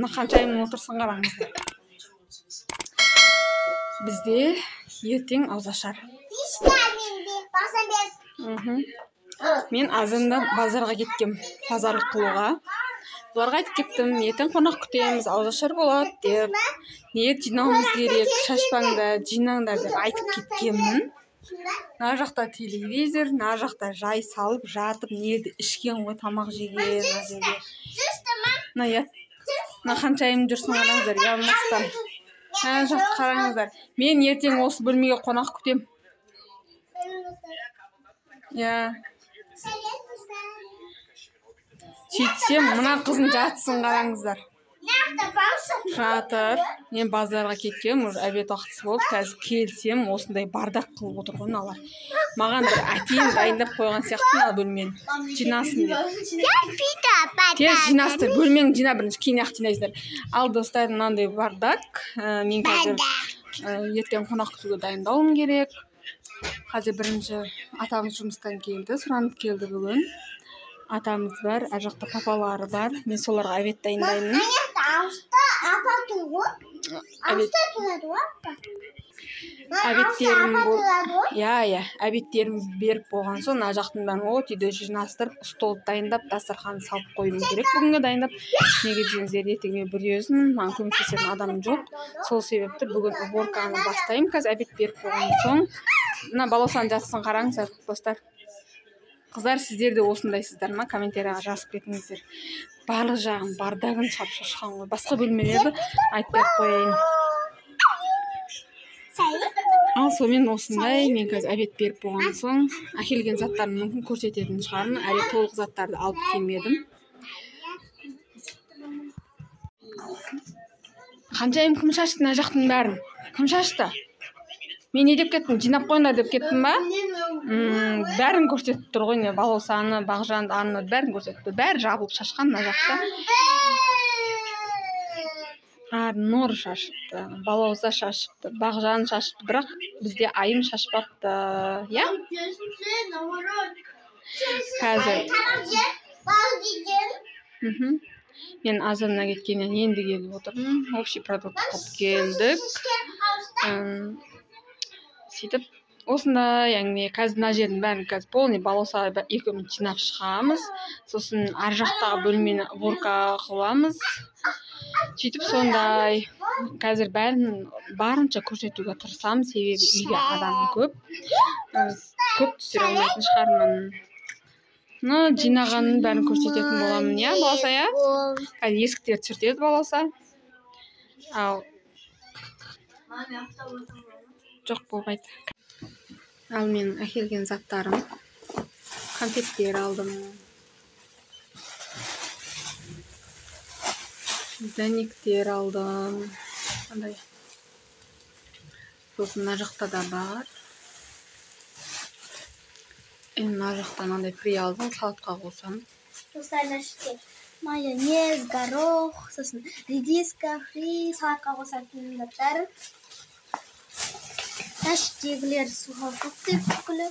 Мына Ханшайымның отырысын қараңыздар. Бізде ертең ауызашар. Мен азанда базарға кеткем, базарлық қылуға. Бұларға айтып кеттім, ертең қонақ күтеміз, ауызашар болады деп. Ниет жинауымыз керек, шашпаңдар, жинаңдар деп айтып кеткенмін. Мына жақта телевизор, мына жақта жай салып жатып, неді ішкен ғой, тамақ жеген мына жерде. Мына мына Ханшайым жүрсін қараңыздар, ұялмастан. Мына жақты қараңыздар. Мен ертең осы бөлмеге қонақ күтем. Иә. Сөйтсем, мына қыздың жатысын қараңыздар. Жатыр. Мен базарға кеткем, уже обед уақытысы болды. Қазір келсем, осындай бардақ қылып отыр ғой мыналар. Маған бір әтейін дайындап қойған сияқты мына бөлмені. Жинасын деп. Тез жинастыр, бөлмеңді жина бірінші, кейін ақ жинайсыздар. Ал достар, мынандай бардак. Мен қазір ертең қонақ күтуге дайындалуым керек. Қазір бірінші атамыз жұмыстан келді, сұранып келді бүгін. Атамыз бар, ар жақта папалары бар. Мен соларға обед дайындаймын. Обедтерім беріп болған соң, ар жақтың бәрін от үйде жинастырып, стол дайындап, дастархан салып қоюым керек бүгінгі дайындап. Неге десеңіздер, ертең мен бір өзім, маған көмектесетін адам жоқ. Сол себепті бүгін уборканы бастаймын. Қазір обед беріп болған соң, мына баласаның жатысын қараңыздар, достар. Қыздар, сіздер де осындайсыздар ма? Комментарияға жазып кетіңіздер. Барлық жағын, бардагын шап шашқан ғой. Басқа бөлмелерді айтпай ақ қояйын. Ал сонымен осындай, мен қазір обед беріп болған соң, әкелген заттарын мүмкін көрсететін шығармын. Әлі толық заттарды алып келмедім. Ханшайым кім шашты мына жақтың бәрін? Кім шашты? Мен не деп кеттім? Жинап қойыңдар деп кеттім ба? Бәрін көрсетіп тұр ғой, не Балаусаны, Бағжанды, Арнұрды бәрін көрсетіп тұр. Бәрі жабылып шашқан мына жақта. Арнұр шашыпты, Балауса шашыпты, Бағжан шашыпты, бірақ бізде Айым шашпапты, иә? Қазір. Мен азаннан кеткеннен енді келіп отырмын. Общий продукт қылып келдік. Сөйтіп осындай әңгіме. Қазір мына жердің бәрін қазір полный Балауса екеуміз жинап шығамыз. Сосын ар жақтағы бөлмені уборка қыламыз. Сөйтіп сондай қазір бәрін барынша көрсетуге тырысамын, себебі үйде адам көп. Көп түсіре алмайтын шығармын. Но жинағанның бәрін көрсететін боламын, иә, Балауса, иә? Қазір есіктерді сүртеді Балауса. Ал жоқ болмайды. Ал менің әкелген заттарым, конфеттер алдым, дәнектер алдым, андай. Сосын мына жақта да бар. Енді мына жақта мынандай фри алдым, салатқа қосамын. Достар, мына жерде майонез, горох, сосын редиска, фри, салатқа қосатын заттар. Іштегілер сухофрукты бүкілі.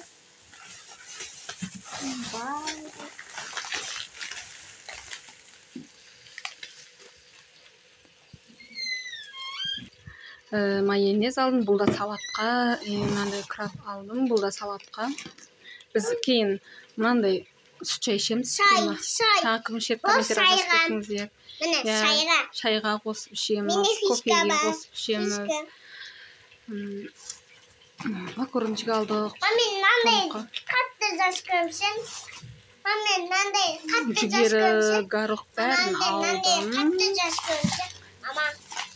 Майонез алдым, бұл да салатқа. Мынандай краб алдым, бұл да салатқа. Біз кейін мынандай сүт шай ішеміз. Шай, шай. Тағы кім ішеді, комментарияға жазып кетіңіздер. Міне, шайға. Шайға қосып ішеміз, кофеге қосып ішеміз. Макарончик алдық. Мен мынандай қатты жас көрсем. Мен мынандай қатты жас Жүгері, көрсем. горох бәрін алдым. Қатты жас көрсем. Мама.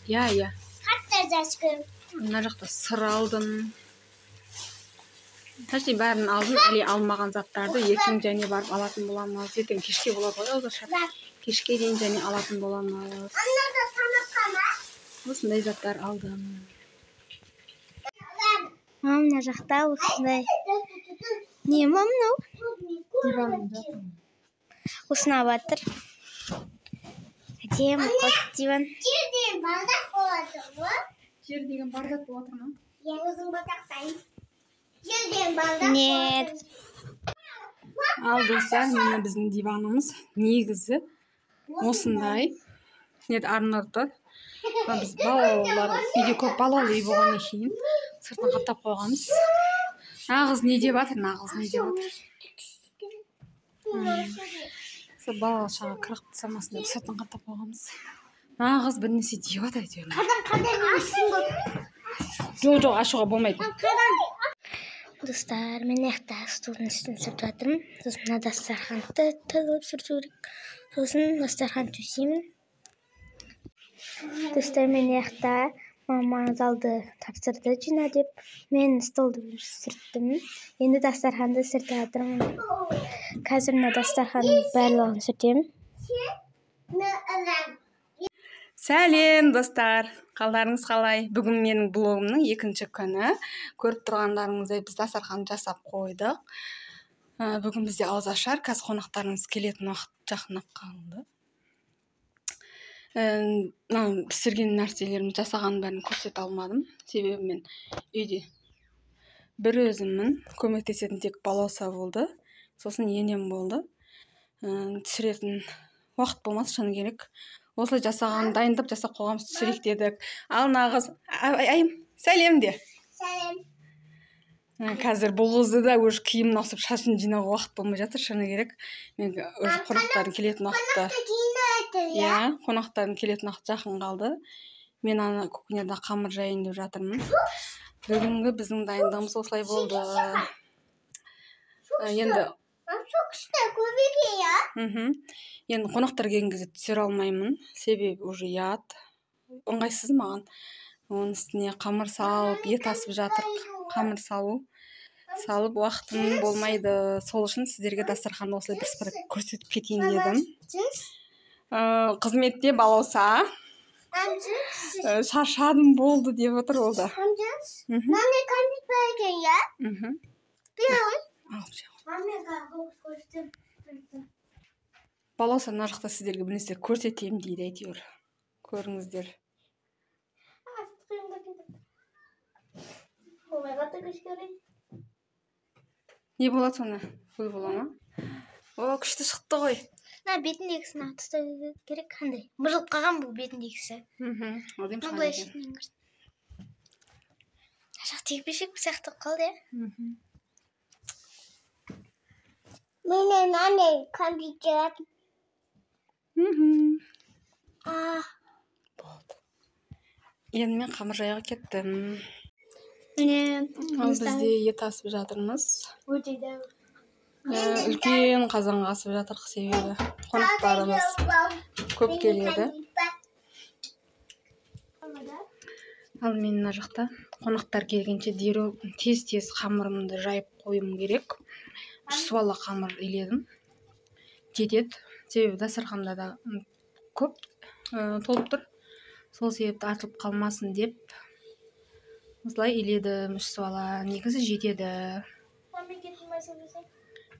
Иә, иә. Қатты жас көрсем. Мына жақта сыр алдым. Почти бәрін алдым. Әлі алмаған заттарды ертең және барып алатын боламыз. Ертең кешке болады ғой, ауызашар. Кешке дейін және алатын боламыз. Осындай заттар алдым. Мына жақта осындай. Не мынау? Осына батыр. Әдемі қот диван. Жер деген бардак болады ғой. Жер деген бардак болып жатыр ма? Иә, өзің батақсайын. Жер деген бардак. Нет. Ал достар, міне біздің диванымыз негізі осындай. Нет, Арнұр тұр. Біз балалар үйде көп балалы үй болғаннан кейін сыртын қаптап қойғанбыз. Нағыз не деп жатыр, нағыз не деп жатыр. Сол балалы шаға кіріп тастамасын деп сыртын қаптап қойғанбыз. Нағыз бір нәрсе деп жатыр әйтеуір. Жоқ, жоқ, ашуға болмайды. Достар, мен мына столдың үстін сүртіп жатырмын. Сосын мына дастарханды тазалап сүрту керек. Сосын дастархан төсеймін. Достар, мен мына мама залды тапсырды жина деп. Мен столды сүрттім. Енді дастарханды сүртіп жатырмын. Қазір мына дастарханның барлығын сүртемін. Сәлем, достар! Қалдарыңыз қалай? Бүгін менің блогымның екінші күні. Көріп тұрғандарыңыздай біз дастархан жасап қойдық. Бүгін бізде ауызашар, қазір қонақтарымыз келетін уақыт жақындап қалды. Мына пісірген нәрселерімді, жасаған бәрін көрсете алмадым. Себебі мен үйде бір өзіммін. Көмектесетін тек Балауса болды. Сосын енем болды. Түсіретін уақыт болмады, шыны керек. Осылай жасаған, дайындап жасап қойғанбыз, түсірейік дедік. Ал нағыз Айым, сәлем де. Сәлем. Қазір бұл қызды да уже киімін ауыстырып, шашын жинауға уақыт болмай жатыр, шыны керек. Мен уже қонақтардың келетін уақыты. Иә, қонақтардың келетін уақыты жақын қалды. Мен ана кухняда қамыр жайын деп жатырмын. Бүгінгі біздің дайындығымыз осылай болды. Енді енді қонақтар келген кезде түсіре алмаймын, себебі уже ұят, ыңғайсыз маған. Оның үстіне қамыр салып, ет асып жатыр, қамыр салып уақытым болмайды. Сол үшін сіздерге дастарханды осылай бір сыпыра көрсетіп кетейін дедім. Қызметте Балауса. Шаршадым болды деп отыр ол да. Балауса мына жақта сіздерге бір нәрсе көрсетемін дейді әйтеуір. Көріңіздер. Не болады соны? Гүл бола ма? О, күшті шықты ғой. Мына бетіндегісін алып тастау керек. Қандай? Мыжылып қалған бұл бетіндегісі. Әдемі шығады екен. Жақ тегпешек сияқты қалды, иә? Менен ане компьютер. Болды. Енді мен қамыр жаюға кеттім. Міне, ал бізде ет асып жатырмыз. Өте дәу. Үлкен қазанға асып жатырық, себебі қонақтарымыз көп келеді. Ал мен мына жақта қонақтар келгенше дереу тез-тез қамырымды жайып қоюым керек. 3 суала қамыр иледім. Жетеді. Себебі дастарханда да көп толып тұр. Сол себепті артылып қалмасын деп осылай иледім 3 суала. Негізі жетеді.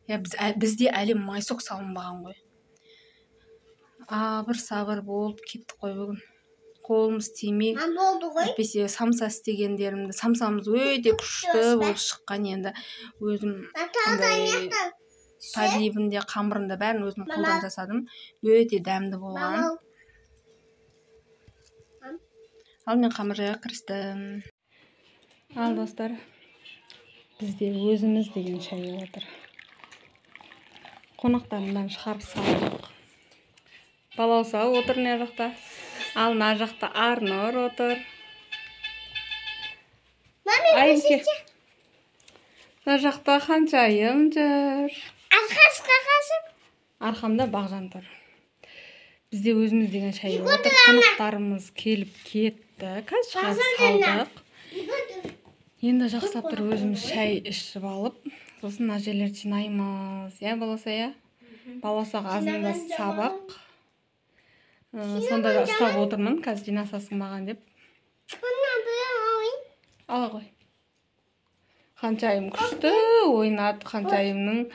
Я, бізде әлі майсок салынбаған ғой. Абыр сабыр болып кеттік қой бүгін. Қолымыз тимей. Әйтпесе самса істегендерімді, самсамыз өте күшті болып шыққан енді. Өзім андай подлибінде, қамырында бәрін өзім қолдан жасадым. Өте дәмді болған. Ал мен қамыр жаюға кірістім. Ал достар, бізде өзіміз деген шай отыр. Қонақтардың бәрін шығарып салдық. Балауса отыр мына жақта. Ал мына жақта Арнұр отыр. Айымке. Мына жақта Ханшайым жүр. Арқамда Бағжан тұр. Бізде өзіміз деген шай отыр. Қонақтарымыз келіп кетті. Қазір шығарып салдық. Енді жақсылап тұрып өзіміз шай ішіп алып, сосын мына жерлерді жинаймыз. Иә, Балауса, иә? Балаусаға азында сабақ. Сонда да ұстап отырмын, қазір жинасасың маған деп. Ала ғой. Ханшайым күшті ойнады. Ханшайымның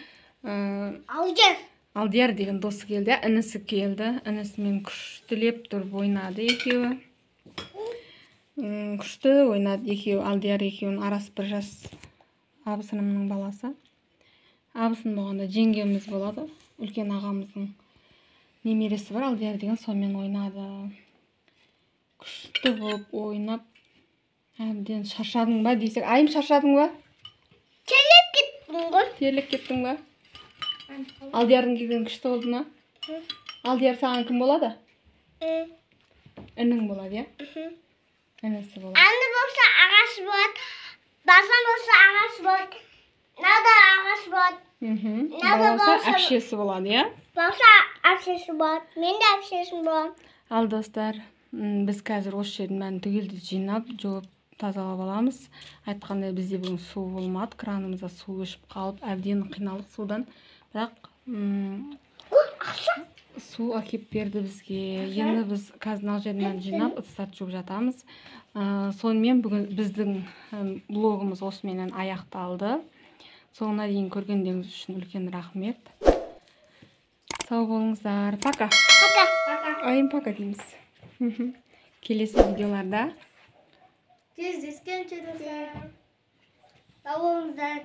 Алдияр деген досы келді, інісі келді. Інісімен күштілеп тұрып ойнады екеуі. Күшті ойнады екеуі. Алдияр екеуінің арасы бір жас, абысынымның баласы. Абысын болғанда жеңгеміз болады, үлкен ағамыздың Немересі бар, Алдияр деген, сонымен ойнады. Күшті болып ойнап, әбден шаршадың ба десек, Айым, шаршадың ба? Терлеп кеттім ғой. Терлеп кеттің ба? Алдиярдың келгені күшті болды ма? Алдияр саған кім болады? Інің болады, иә? Інісі болады. Аны болса, ағасы болады. Басан болса, ағасы болады. Нада ағасы болады. Надо Болса, болса- әпшесі болады, иә? Болса, әпшесі болады. Мен де әпшесім боламын. Ал, достар, біз қазір осы жердің бәрін түгелдей жинап, жуып, тазалап аламыз. Айтқандай, бізде бүгін су болмады, кранымызда су өшіп қалып, әбден қиналдық судан. Бірақ су әкеліп берді бізге. Енді біз қазір мына жердің бәрін жинап, ыдыстарды жуып жатамыз. Сонымен бүгін біздің блогымыз осыменен аяқталды. Соңына дейін көргендеріңіз үшін үлкен рахмет. Сау болыңыздар, пока! Пока. Айым, пока дейміз. Келесі видеоларда Кездескенше, достар. Сау болыңыздар.